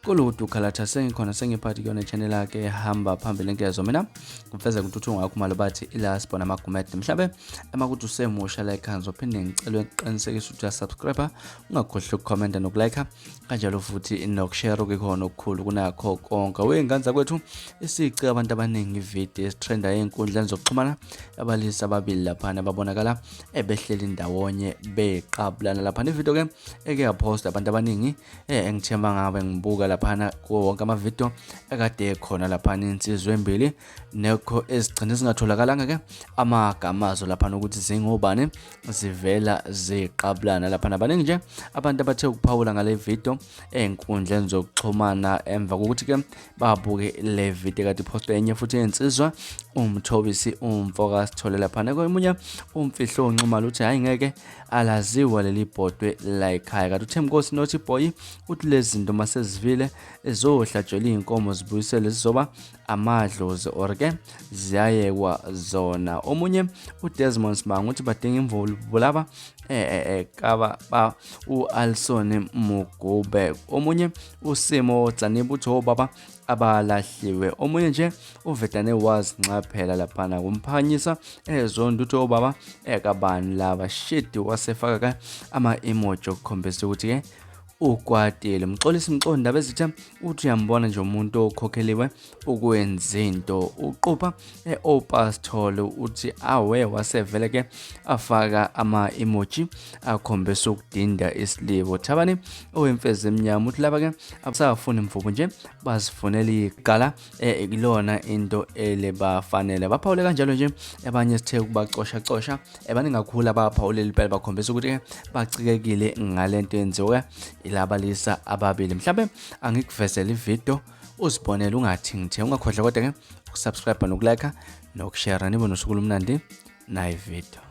Kuludu Khalatha sengikhona sengiphathi kuyona channel yakhe hamba phambili nkezo mina ngifeza ukuthi ungakhumalo bathi ila sibona amagumede mhlabe emakuthi usemusha la ekhaya ngizophinde ngicela ukuqinisekisa ukuthi uyasubscribe ungakhohlwa ukukhomenta nokulike kanjalo futhi nokushare okukhona okukhulu kunakho konke wey'ngane zakwethu isice abantu abaningi ividiyo esitrenda ey'nkundleni zokuxhumana abalisa ababili laphana babonakala ebehleli ndawonye beqabulana laphana ividiyo ke eke yaphosta abantu abaningi engithemba ngabe ngibuka laphana kuwo wonke amavidiyo ekade ekhona laphana insizwa embili nekho ezigcine zingatholakalanga ke amagama azo laphana ukuthi zingobani zivela ziqabulana laphana baningi nje abantu abathe ukuphawula ngale video ey'nkundleni zokuxhumana emva kokuthi ke babuke le video kade iphostwe enye futhi yensizwa umthobisi umfoka sithole laphana komunye umfihlo onxumalo uthi hhayi ngeke alaziwa leli bhodwe la ekhaya kanti uthemkosi nothi boy uthi lezi zinto masezivile ezohlatshelwa iy'nkomo zibuyiselwe zizoba amadlozi or ke ziyayekwa zona omunye uDesmond Simanga uthi badinga imvubu laba kaba ba uAlson Mugube omunye uSimo Tsaniba uthi obaba abalahliwe omunye nje uvedane wazinxa phela laphana kumphanyisa ezonto uthi obaba ekabani laba shit wasefaka ke ama emoji okukhombisa ukuthi ke ukwatile mxolisi mxondi ndaba ezitha uthi uyambona nje umuntu okhokheliwe ukwenza into uqupha e-opasthole uthi awe wasevele ke afaka ama-emoji akhombisa ukudinda isilibo thabani owemfezi emnyama uthi laba ke abasafuni mvubu nje bazifunela igala ikulona into elebafanele baphawule kanjalo nje abanye sithe ukubacosha cosha abaningi kakhulu abaphawuleli phela bakhombisa ukuthi bacikekile ngalento yenziwe ilabalisa ababili mhlawumbe angikuvezele ivideo uzibonele ungathi ngithe ungakhohlwa kodwa ke ukusubscribe nokulike nokushare nibe nosuku olumnandi nayi video